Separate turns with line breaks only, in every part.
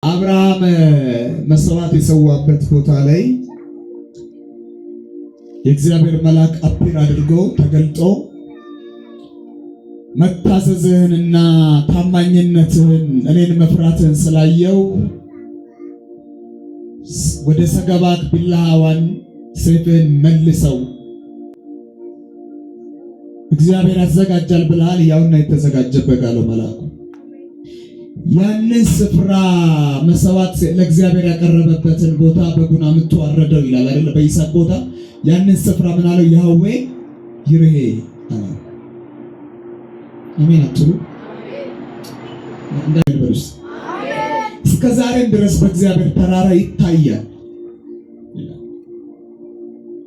አብርሃም መስዋዕት የሰዋበት ቦታ ላይ የእግዚአብሔር መልአክ appear አድርጎ ተገልጦ መታዘዝህንና ታማኝነትህን እኔን መፍራትህን ስላየው ወደ ሰገባክ ቢላዋን ሰይፍህን መልሰው፣ እግዚአብሔር ያዘጋጃል ብለሃል፣ ያውና የተዘጋጀበት አለው መልአኩ። ያንን ስፍራ መሰዋት ለእግዚአብሔር ያቀረበበትን ቦታ በጉን አምጥቶ አረደው ይላል አይደለ? በይስሐቅ ቦታ ያንን ስፍራ ምን አለው? ያህዌ ይርሄ አለው። አሜን አትሉ? እንዳይበሉስ እስከ ዛሬም ድረስ በእግዚአብሔር ተራራ ይታያል።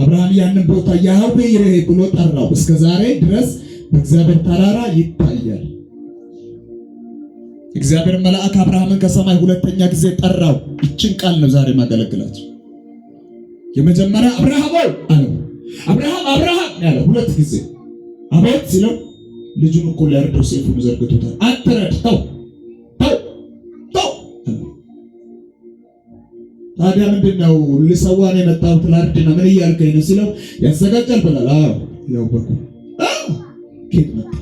አብርሃም ያንን ቦታ ያህዌ ይርሄ ብሎ ጠራው። እስከ ዛሬ ድረስ በእግዚአብሔር ተራራ ይታያል። እግዚአብሔር መልአክ አብርሃምን ከሰማይ ሁለተኛ ጊዜ ጠራው። ይችን ቃል ነው ዛሬ ማገለግላችሁ። የመጀመሪያ አብርሃም ሆይ አለው። አብርሃም አብርሃም ያለው ሁለት ጊዜ። አቤት ሲለው ልጁን እኮ ሊያርደው ሰይፉን ዘርግቶታል። አትረድ፣ ተው ተው ተው። ታዲያ ምንድን ነው? ልሰዋ ነው የመጣሁት፣ ላርድ ነው። ምን እያልከኝ ነው ሲለው ያዘጋጃል ብላል። አዎ ያው በኩ ኬት መጣ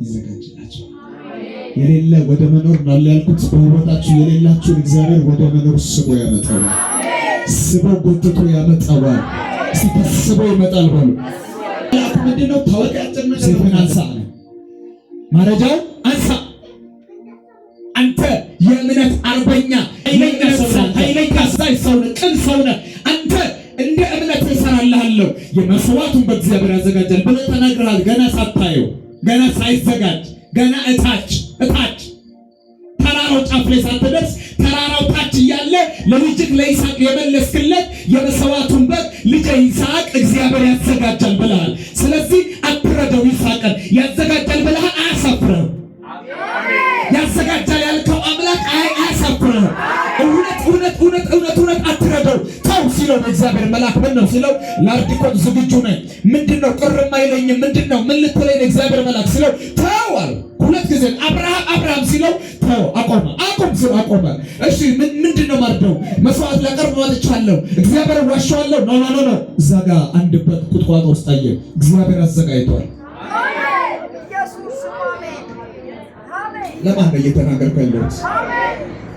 ይዘጋጅላቸው። የሌለ ወደ መኖር ነው ያልኩት። በህይወታችሁ የሌላችሁን እግዚአብሔር ወደ መኖር ስቦ ያመጣዋል። ስቦ ጎትቶ ያመጣዋል። እስቲ ተስቦ ይመጣል በሉ። ምንድን ነው ታወቂ? ሰይፍህን አንሳ አለ። ማረጃው አንሳ። አንተ የእምነት አርበኛ፣ ኃይለኛ ሰው ነህ፣ ቅን ሰው ነህ። አንተ እንደ እምነት እሰራልሃለሁ፣ የመስዋዕቱን በእግዚአብሔር ያዘጋጃል ብለህ ተናግረሃል። ገና ሳታየው፣ ገና ሳይዘጋጅ፣ ገና እታች እታች ተራራው ጫፍ ላይ ሳትደርስ፣ ተራራው ታች እያለ ለልጅህ ለይስሐቅ የመለስክለት የመሰዋቱን በግ ልጄ ይስሐቅ እግዚአብሔር ያዘጋጃል ብለሃል። ስለዚህ አትረደው፣ ይስሐቅን ያዘጋጃል ብለሃል። አያሳፍርህም። ያዘጋጃል ያልከው አምላክ አያሳፍርህም። እውነት እውነት እውነት እውነት እውነት አትረደው፣ ተው ሲለው እግዚአብሔር መልአክ ምን ነው ሲለው ላርድ እኮ ዝግጁ ነኝ። ምንድን ነው ቅርም አይለኝም። ምንድን ነው ምን ልትለኝ ነው? እግዚአብሔር መልአክ ሲለው ተው አለው። ሁለት ጊዜ አብርሃም አብርሃም ሲለው ተው፣ አቆመ። አቁም ሲለው አቆመ። እሺ ምንድን ነው ማርደው? መስዋዕት ላቀርብ መጥቻለሁ። እግዚአብሔር ዋሸዋለሁ። No, no, no, no። እዛ ጋር አንድ በግ ቁጥቋጦ ውስጥ አየ። እግዚአብሔር አዘጋጅቷል። ለማን ነው እየተናገርኩ ያለሁት?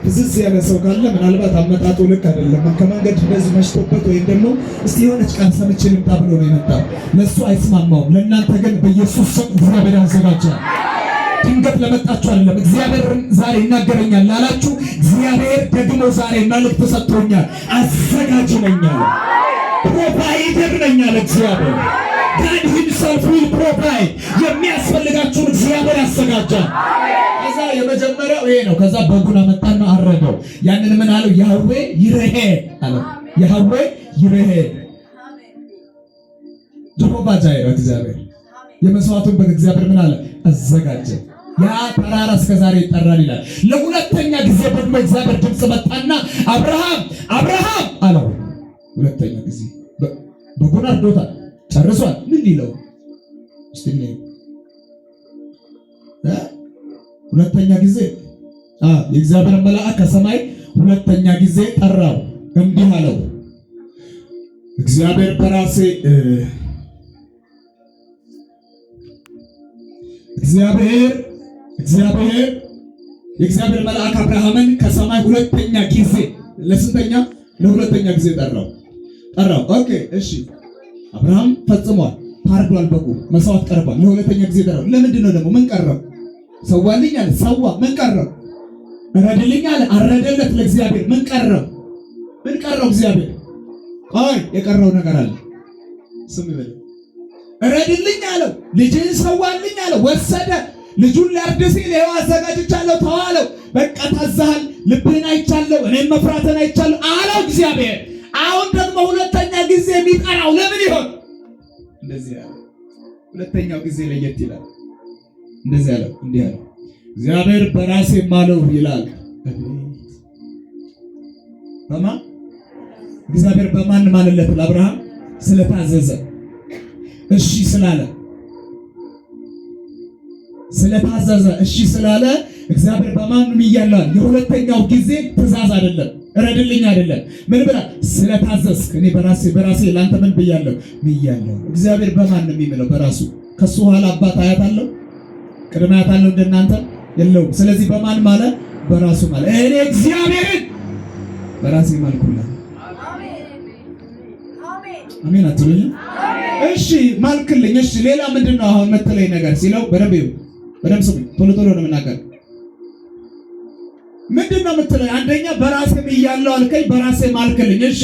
ፍዝዝ ያለ ሰው ካለ ምናልባት አመጣጡ ልክ አይደለም። ከመንገድ እንደዚህ መሽቶበት ወይም ደግሞ እስቲ የሆነች ቃል ሰምቼ ልምጣ ብሎ ነው የመጣው። ለእሱ አይስማማውም። ለእናንተ ግን በኢየሱስ ስም እግዚአብሔር ያዘጋጃል። ድንገት ለመጣችሁ አይደለም። እግዚአብሔር ዛሬ ይናገረኛል ላላችሁ እግዚአብሔር ደግሞ ዛሬ መልእክት ሰጥቶኛል። አዘጋጅ ነኝ አለ። Provider ነኝ አለ እግዚአብሔር። God himself will provide። የሚያስፈልጋችሁን እግዚአብሔር ያዘጋጃል። ከዛ የመጀመሪያው ይሄ ነው። ከዛ በጉን አመጣና አረደው። ያንን ምን አለው? ያህዌ ይርሄ አለው። ያህዌ ይርሄ፣ Jehovah Jireh እግዚአብሔር የመስዋዕቱን በግ እግዚአብሔር ምን አለ? አዘጋጀ። ያ ተራራ እስከ ዛሬ ይጠራል ይላል። ለሁለተኛ ጊዜ ደግሞ እግዚአብሔር ድምፅ መጣና አብርሃም አብርሃም አለው። ሁለተኛ ጊዜ በጉን አርዶታል፣ ጨርሷል። ምን ሊለው እስቲ ሁለተኛ ጊዜ የእግዚአብሔር መልአክ ከሰማይ ሁለተኛ ጊዜ ጠራው፣ እንዲህ አለው፣ እግዚአብሔር በራሴ እግዚአብሔር የእግዚአብሔር መልአክ አብርሃምን ከሰማይ ሁለተኛ ጊዜ፣ ለስንተኛ? ለሁለተኛ ጊዜ ጠራው ጠራው። Okay እሺ፣ አብርሃም ፈጽሟል፣ ታርዷል፣ በጉ መስዋዕት ቀርቧል። ለሁለተኛ ጊዜ ጠራው። ለምንድን ነው ደግሞ? ምን ቀረው? ሰዋልኝ አለ፣ ሰዋ። ምን ቀረው? እረድልኝ አለ፣ አረደለት ለእግዚአብሔር። ምን ቀረው? ምን ቀረው? እግዚአብሔር ቆይ የቀረው ነገር አለ። ስም ይበል። እረድልኝ አለው፣ ልጅህን ሰዋልኝ አለው፣ ወሰደ። ልጁን ሊያርድ ሲል ይኸው አዘጋጅቻለሁ ተዋለው። በቃ ታዛሃል፣ ልብህን አይቻለሁ፣ እኔም መፍራትን አይቻለሁ አለው እግዚአብሔር። አሁን ደግሞ ሁለተኛ ጊዜ የሚጠራው ለምን ይሆን? እንደዚህ ያለው ሁለተኛው ጊዜ ለየት ይላል። እንደዚህ ያለው፣ እንዲህ ያለው፣ እግዚአብሔር በራሴ ማለው ይላል። በማ እግዚአብሔር በማን ማለለት? ለአብርሃም ስለታዘዘ፣ እሺ ስላለ፣ ስለታዘዘ፣ እሺ ስላለ። እግዚአብሔር በማንም እያለዋል። የሁለተኛው ጊዜ ትእዛዝ አይደለም፣ እረድልኝ አይደለም። ምን ብላ ስለታዘዝክ እኔ በራሴ በራሴ ለአንተ ምን ብያለሁ ምያለሁ። እግዚአብሔር በማን ነው የሚምለው? በራሱ። ከሱ ኋላ አባት አያት አለው፣ ቅድመ አያት አለው? እንደናንተ የለውም። ስለዚህ በማን ማለ? በራሱ ማለ። እኔ እግዚአብሔርን በራሴ ማልኩላ። አሜን አትሉኝም? እሺ ማልክልኝ። እሺ ሌላ ምንድን ነው አሁን መተለይ ነገር ሲለው፣ በደንብ ይኸው፣ በደንብ ስሙኝ። ቶሎ ቶሎ ነው የምናገር። ምንድን ነው የምትለኝ? አንደኛ በራሴ ብያለሁ አልከኝ፣ በራሴ ማልክልኝ። እሺ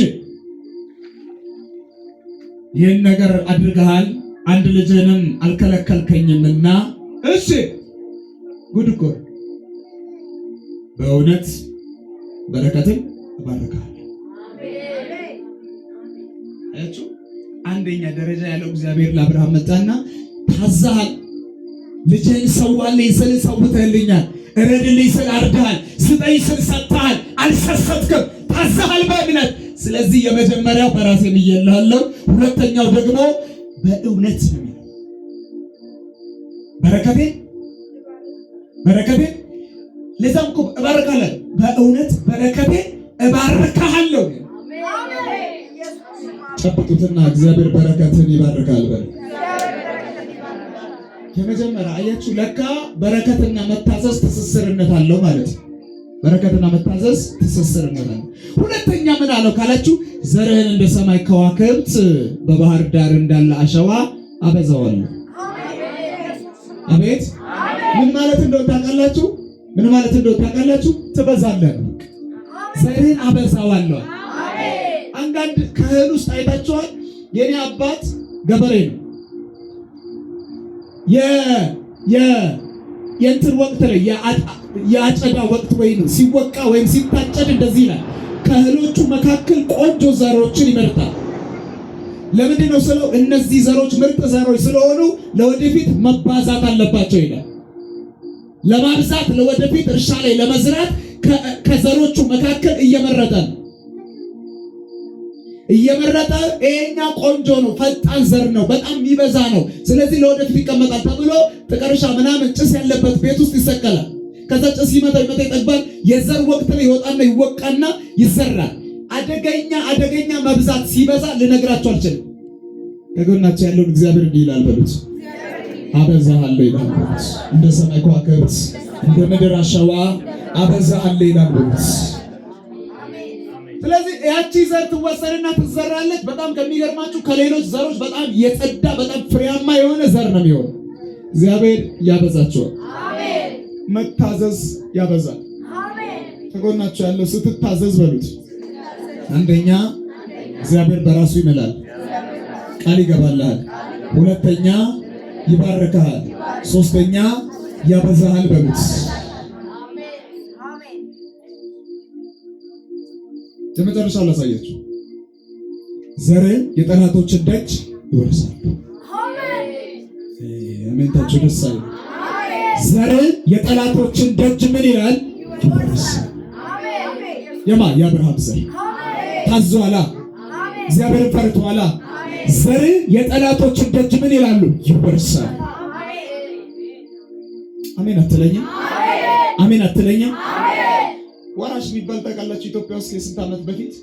ይህን ነገር አድርገሃል፣ አንድ ልጅህንም አልከለከልከኝምና፣ እሺ ጉድ እኮ፣ በእውነት በረከትን እባርክሃለሁ። አያችሁ፣ አንደኛ ደረጃ ያለው እግዚአብሔር ለአብርሃም መጣና ታዛሃል፣ ልጅህን ሰዋልኝ ስል ሰውተህልኛል፣ እረድልኝ ስል አርድሃል፣ ስጠኝ ስል ሰጥተሃል፣ አልሰሰትክም፣ ታዛሃል በእምነት። ስለዚህ የመጀመሪያው በራሴ ምዬልሃለሁ፣ ሁለተኛው ደግሞ በእውነት ነው የሚለው በረከቴ በረከቴ ለዛም እኮ እባርካለሁ፣ በእውነት በረከቴ እባርካለሁ። ጨብጡትና እግዚአብሔር በረከትን ይባርካል በል። የመጀመሪያ አያችሁ፣ ለካ በረከትና መታዘዝ ትስስርነት አለው ማለት ነው። በረከትና መታዘዝ ትስስርነት አለው። ሁለተኛ ምን አለው ካላችሁ፣ ዘርህን እንደ ሰማይ ከዋክብት በባህር ዳር እንዳለ አሸዋ አበዛዋለሁ። አቤት ምን ማለት እንደሆነ ታውቃላችሁ? ምን ማለት እንደሆነ ታውቃላችሁ? ትበዛለህ ነው። ዘርህን አበዛዋለሁ። አንዳንድ ከእህል ውስጥ አይታችኋል። የኔ አባት ገበሬ ነው። የእንትን ወቅት ላይ፣ የአጨዳ ወቅት ወይም ሲወቃ ወይም ሲታጨድ እንደዚህ ይላል። ከእህሎቹ መካከል ቆንጆ ዘሮችን ይመርጣል። ለምንድን ነው ስለው፣ እነዚህ ዘሮች ምርጥ ዘሮች ስለሆኑ ለወደፊት መባዛት አለባቸው ይላል። ለማብዛት ለወደፊት እርሻ ላይ ለመዝራት ከዘሮቹ መካከል እየመረጠ ነው እየመረጠ ይሄኛው ቆንጆ ነው፣ ፈጣን ዘር ነው፣ በጣም የሚበዛ ነው፣ ስለዚህ ለወደፊት ይቀመጣል ተብሎ ጥቀርሻ ምናምን ጭስ ያለበት ቤት ውስጥ ይሰቀላል። ከዛ ጭስ ይመጣ ይመጣ ይጠግባል። የዘር ወቅት ላይ ይወጣና ይወቃና ይዘራል። አደገኛ አደገኛ መብዛት ሲበዛ ልነግራቸው አልችልም። ከጎናቸው ያለውን እግዚአብሔር እንዲህ ይላል በሉት፣ አበዛሃለሁ ይላል በሉት። እንደ ሰማይ ከዋክብት እንደ ምድር አሸዋ አበዛሃለሁ ይላል በሉት። ስለዚህ ያቺ ዘር ትወሰድና ትዘራለች። በጣም ከሚገርማችሁ ከሌሎች ዘሮች በጣም የጸዳ በጣም ፍሬያማ የሆነ ዘር ነው የሚሆነው። እግዚአብሔር ያበዛቸዋል። መታዘዝ ያበዛል። ከጎናቸው ያለው ስትታዘዝ በሉት። አንደኛ እግዚአብሔር በራሱ ይምላል፣ ቃል ይገባልሃል። ሁለተኛ ይባርክሃል። ሶስተኛ ያበዛሃል በሉት። የመጨረሻው ላሳያችሁ። ዘር የጠላቶችን ደጅ ይወርሳሉ። አሜንታችሁ ደስ አይል? ዘር የጠላቶችን ደጅ ምን ይላል? ይወርሳል። የማ የአብርሃም ዘር ታዟላ፣ እግዚአብሔርን ፈርቷላ። ዘር የጠላቶችን ደጅ ምን ይላሉ? ይወርሳል። አሜን አትለኝም? አሜን አትለኝም? ወራሽ የሚባል ታውቃላችሁ? ኢትዮጵያ ውስጥ የስንት ዓመት በፊት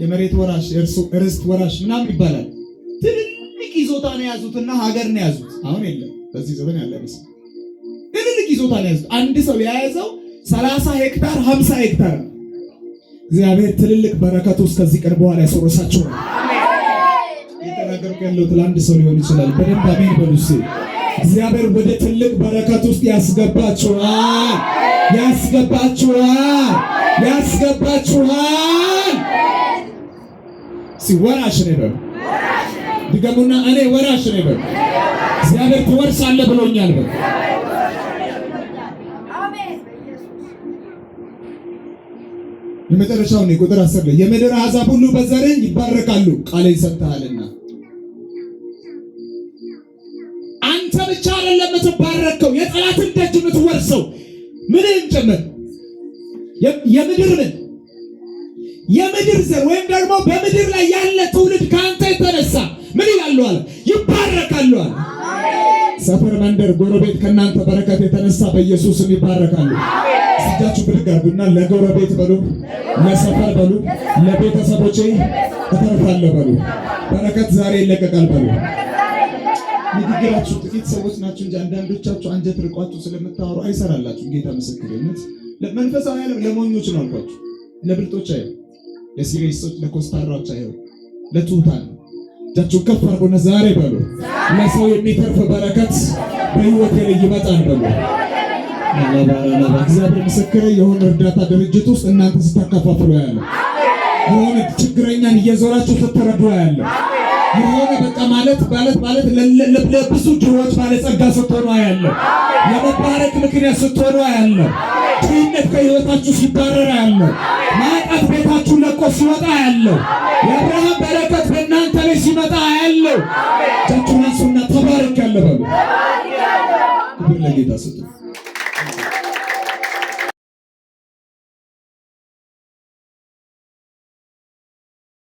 የመሬት ወራሽ፣ ርስት ወራሽ ምናምን ይባላል። ትልልቅ ይዞታ ነው የያዙትና ሀገር ነው የያዙት። አሁን የለም፣ በዚህ ዘመን ያለ አይመስልም። ትልልቅ ይዞታ ነው የያዙት። አንድ ሰው የያዘው 30 ሄክታር 50 ሄክታር ነው። እግዚአብሔር ትልልቅ በረከቱ እስከዚህ ቀን በኋላ ያስወርሳችኋል። እየተናገርኩ ያለሁት ለአንድ ሰው ሊሆን ይችላል። በደንብ አሜን በሉ እስኪ። እግዚአብሔር ወደ ትልቅ በረከት ውስጥ ያስገባችኋል፣ ያስገባችኋል፣ ያስገባችኋል። ወራሽ ነኝ በሉ። ድገሙና እኔ ወራሽ ነኝ በሉ። እግዚአብሔር ትወርሳለህ ብሎኛል በሉ። የመጨረሻው ነው ቁጥር 10 ላይ የምድር አሕዛብ ሁሉ በዘርህ ይባረካሉ ቃሌን ሰምተሃልና። አንተ ብቻ አይደለም የምትባረከው፣ የጠላትን ደጅ የምትወርሰው ምንህን ጭምር የምድር ምን የምድር ዘር ወይም ደግሞ በምድር ላይ ያለ ትውልድ ከአንተ የተነሳ ምን ይላሉ አለ ይባረካሉ አለ። ሰፈር፣ መንደር፣ ጎረቤት ከእናንተ በረከት የተነሳ በኢየሱስ ስም ይባረካሉ። እጃችሁ ብድግ አድርጉና ለጎረቤት በሉ፣ ለሰፈር በሉ፣ ለቤተሰቦቼ እተርፋለሁ በሉ። በረከት ዛሬ ይለቀቃል በሉ። ንግግራችሁ ጥቂት ሰዎች ናችሁ እንጂ አንዳንዶቻችሁ አንጀት ርቋችሁ ስለምታወሩ አይሰራላችሁ። ጌታ ምስክርነት መንፈሳዊ ዓለም ለሞኞች ነው አልኳችሁ፣ ለብልጦች አይሆን፣ ለ serious ኦች፣ ለኮስታራዎች አይሆን፣ ለትሁታን ነው። እጃችሁን ከፍ አድርጉና ዛሬ በሉ፣ ለሰው የሚተርፍ በረከት በህይወቴ ላይ ይመጣል በሉ። እግዚአብሔር ምስክሬ፣ የሆነ እርዳታ ድርጅት ውስጥ እናንተ ስታከፋፍሉ ያለ፣ የሆነ ችግረኛን እየዞራችሁ ስትረዱ ያለ፣ የሆነ በቃ ማለት ማለት ማለት ለብዙ ድሆች ባለጸጋ ስትሆኑ ያለ፣ የመባረክ ምክንያት ስትሆኑ ያለ፣ ድህነት ከህይወታችሁ ሲባረር ያለ፣ ማጣት ቤታችሁን ለቆ ሲወጣ ያለው፣ የአብርሃም በረከት በእናንተ ላይ ሲመጣ ያለው፣ እጃችሁን አንሱና ተባረክ ያለ በሉ። ክብር ለጌታ ስጡ።